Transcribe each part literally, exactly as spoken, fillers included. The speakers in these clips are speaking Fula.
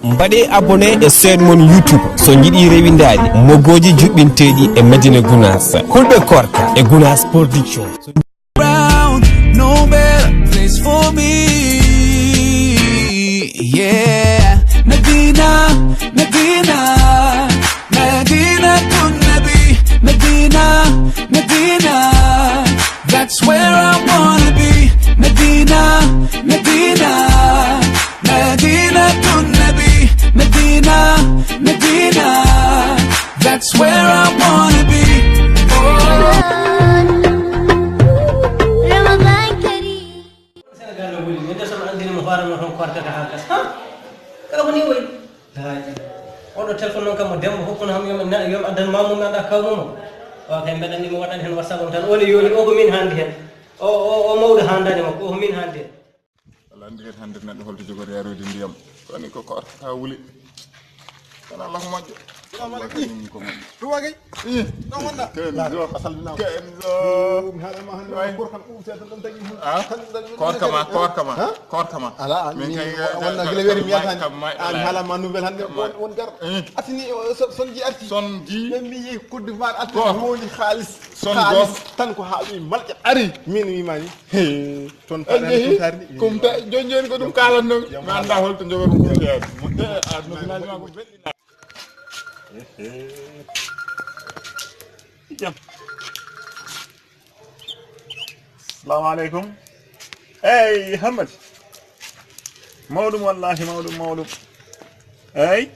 Mbaɗee abonné e chaîne mon YouTube so njiɗi rewindaade mogooji juɓɓinteeɗi e Madina Gunaas. Hulɓe Koorka e Gunaas Production. Brown, no better place for me. Yeah, Medina, Medina, Medina to Nabi, Medina, Medina. That's where I wanna be. Medina, Medina, Medina to Nabi, Medina, Medina. That's where I wanna be. Oh. Ramadan Kareem. Sénégal no wuli, min de sono anndini mo hoore ma toon korka ka haa gasa. Ha? Kala ko ni wayi. Laaji. Oɗo téléphone noon kam mo Demba hokkuno ham, yo mi na-, yo mi addan mamu mi annda kawmu mo. O kay mbeɗa anndi mo waɗani heen WhatsApp am tan. O ne yoni o ko min hannde heen. O, o, o mawɗo handani mo ko min hannde heen. Walla anndi kadi hannde neɗɗo holto jogori yaroyde ndiyam. Koni ko korka ka wuli. Kono Allah ko moƴƴo. Salamu aleykum. Allah kañum ko moƴƴo. Ɗum wa kay? Ih. Ɗum wonɗa? Kenzo. A salminaama. Kenzo. Mi haalama hannde. Way. Koorka ɓuuɓte tan ɗum tagi hannde. Ah? Tan ɗum tagi hannde. Koorka ma, koorka ma. Ha? Koorka ma. Ala, an min min kay, wonna gila weeri mi yaltani. Kam may, kam may. An haalama nouvelle hannde, kam may. Won, won garɗo. Eh. Artini, o, so-, Sonji arti. Sonji. Min mi yehi Côte d'Ivoire arti. Go. Woni haalis. Son haalis go. Tan ko haawi malƴa. Ari. Min wimani. He. Toon en paɗani jehi Kumta Kumta, joni joni ko ɗum kalannomi. Mi annda holto jogori Kumta en. Eh, a, no village ma ko belɗi la. Jam. Salamu aleykum. Ey, Hammadi. Mawɗum wallahi, mawɗum, mawɗum. Ey.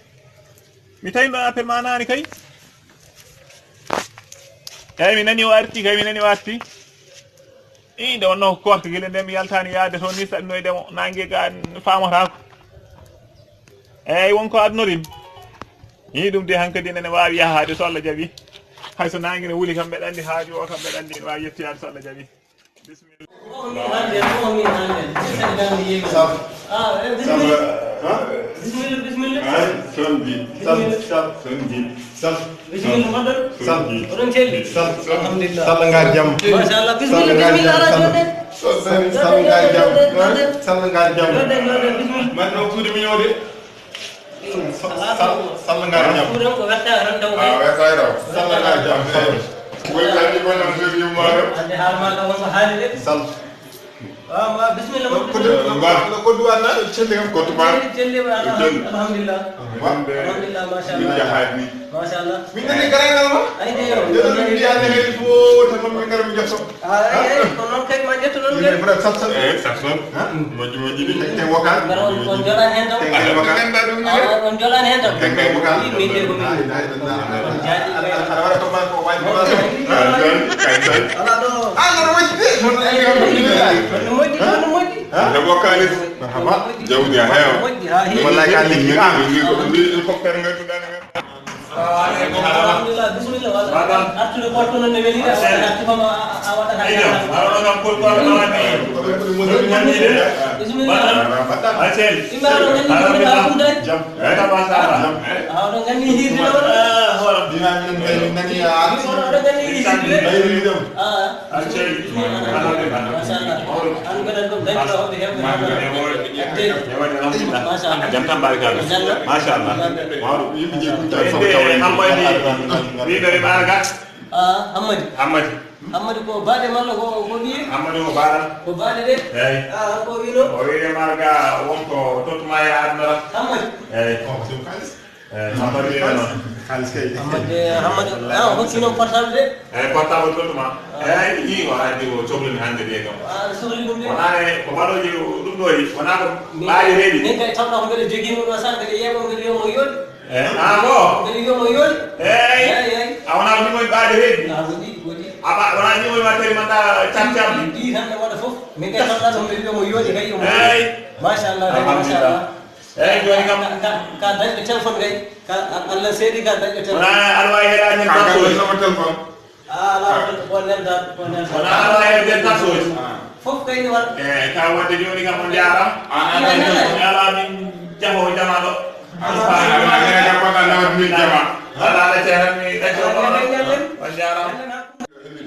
Mi tawi ɗo appel ma nani kay. Ey, mi nani o arti kay, mi nani o arti. Ii, nde wonnoo ko koorka, gila nde mi yaltaani yaade toon ni, saɗinoyde mo, naange ga faamataako. Eey, won ko adnorim. Ii, ɗum de hankadi ene waawi yahaade so Allah jaɓi. Hay so naange ne wuli kam, mbeɗa anndi haaju o kam, mbeɗa anndi ene waawi yettoyaade so Allah jaɓi. Bisimilla. Ko min hannde, ko min hannde. Bisimilla, bisimilla. Ay, sonji. Sal, sal, sonji. Sal. Bisimilla, mbaɗɗon. Sal. Oɗon celli? Sal. Alhamdulillah. Sal ngar jam. Machallah. Bisimilla, bisimilla, ala jooɗe. Sal ngar jam. Jooɗe, jooɗe, jooɗe. Sal ngar jam. Jooɗe, jooɗe, bisimilla. Man no kuuɗe miñoo de. Sal, sal, sal ngar jam. Kuuɗe ko werta tan taw kay. Ah, werta taw. Sal ngar jam. Sal. Woni hannde ko nan sori yummaaro. Hannde haala ma ka won ko haali de. Sal. Ah, ma, bisimilla, ma, ko bisimilla. Ko du-, ko duwanna, celle kam ko tuma. Celle, celle, ala-, alhamdulillah. Alhamdulillah, machallah. Min jahaani. Machallah. Min nani garal ngal ma? Ay, de, yo. Nde ɗo min mbiyaani heen fof, tan noon min ngara min jofto. Ah, ay, ay, ko noon kay ma ƴettu noon kay. Min mbaɗa sat sat. Eh, sat sat. Ha? Moƴƴi, moƴƴi de. Te, te vocal. Mbaɗa on, on joɗani heen taw. Te, te vocal. Gannda ɗum ni de. Ah, on joɗani heen taw. Te, te vocal. Min de ko min. Ay, ay, ay, ay. On jaaji. Aɗa, aɗa, aɗa waɗa comment ko waɗi commencé. Ah, kay, kay, kay. Ala ɗo. Ah, no moƴƴi de. Noon ay, alhamdulillah. No moƴƴi, no moƴƴi. Debbo kaalis. Marhaba. Jawdi a heewa. Moƴƴi, ha heewi. Wallaay ka lekki. Min, min, min, ko ɗum wi'i hélicoptère ngartuɗaa ngar. Alhamdulillah, bisimilla, walla. Madame. Artude ko toon ne weli de, a waɗa, artu kam a, a, a waɗa. Eyyo, arono kam ko toon ne wadi. Bisimilla. Madame. Acel. Imma aɗo nganndi ko woni ka Fuuta. Jam. Eyyo, machallah. Aɗo nganndi hirde wala. Ah, horam. Dina min nani a. Aɗo nganndi hirde. Eyyo, jam. Ah. Machallah. An mbeɗa ɗum dañi ɗo hoɗde heɓde. Machallah. Jam tan, barikalla. Machallah. Mawɗo. Yimɓe jeeyi ɗum tan. Inde Hammadi. Wiɓe ɓe ɓaara ga. Ah, Hammadi. Hammadi. Hammadi ko baade malla ko, ko ɓiye? Hammadi ko baara. Ko baade de? Eyi. Ah, ko wino? O wiide marga won ko tottuma e aduna. Hammadi. Eyi. Ko ɗum kalis. Eyi, Hammadi wiino noon. Kalis kay. Hammadi, Hammadi, ah, o hokki noon portable de? Eyi, portable tottuma. Ah. Eyi, i o addi o sohlini hannde de kam. Ah, sohli ɗum de. Wonaa e ko mbaɗooji ɗum ɗo yi, wonaa ko ɓaali reeɗi. Min kay tawɗo ko mbeɗa jogii mo ɗo sara, mbeɗa yeeɓa, mbeɗa wiya mo yooɗi. Eh, ah, bon. Mbeɗa wiya mo yooɗi. Eyi. Eyi, eyi. A wonaa ko ɗum woni ɓaade reeɗi? Ah, woɗi, woɗi. A ɓa-, wonaa ɗum woni ma tari manta cam cam. Ɗi, ɗi tan ne waɗa fof. Min kay tawɗa ɗum mbeɗa wiya mo yooɗi kay, yo mo yooɗi. Eyi. Machallah, kay, alhamdulillah. Machallah. Eyi, jooni kam. Ka, ka, ka dañɗo téléphone kay. Ka, a-, Allah seedi ka dañɗo téléphone. Wonaa aɗa waawi heɗaade heen. Ka dañɗo téléphone. Ah, ala, ko nelda, ko nelda. Wonaa aɗa waawi heɗaade heen. Fof kay ne waɗa. Eyi, ka waɗde jooni kam on njaaraama. An, an, an, an. On njaaraama min jaho jama ɗo. An, an, an, an, an, an, an, an, an, an, an, an. Ala, ala, ceerno mi ɗacco. On njaaraama.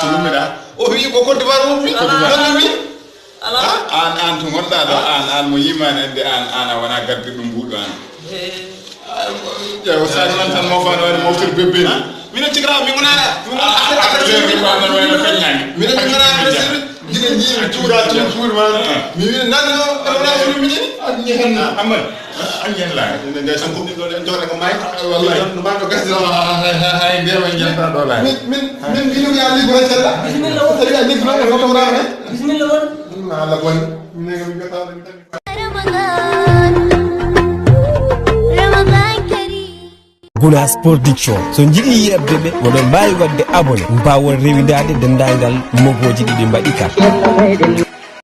ko yummiɗa. O wi ko Côte d'Ivoire woni mi. Woni mi. Ala. An, an to gonɗa ɗo, an, an mo yimani ande an, an a wona gardirɗo mbuɗo an. Ƴeew sani man tan mofano woni moftir bebbe. Mino tigra mi wona mi wona affaire affaire. Mino mi wona affaire. Jine jine tuura tuura tuura man. Mi wi nanno wona sulu mi. An ni hen. Amman. An ni hen la. Ene ngay tan ko ɗo den jore ko may. Wallahi. No ma ɗo gasdi la. Hay hay hay ndewa janta ɗo la. Min min min bino ya libre tella. Bismillah. Tella libre ko to rame. Bismillah won. Ala bon. Min ngi mi gata. Ramadan, Ramadan Kareem. Gunaas Production. So njiɗi yeɓde ɓe, oɗon mbaawi waɗde abonné, mbawon rewindaade denndaangal mogooji ɗi ɓe mbaɗi ka.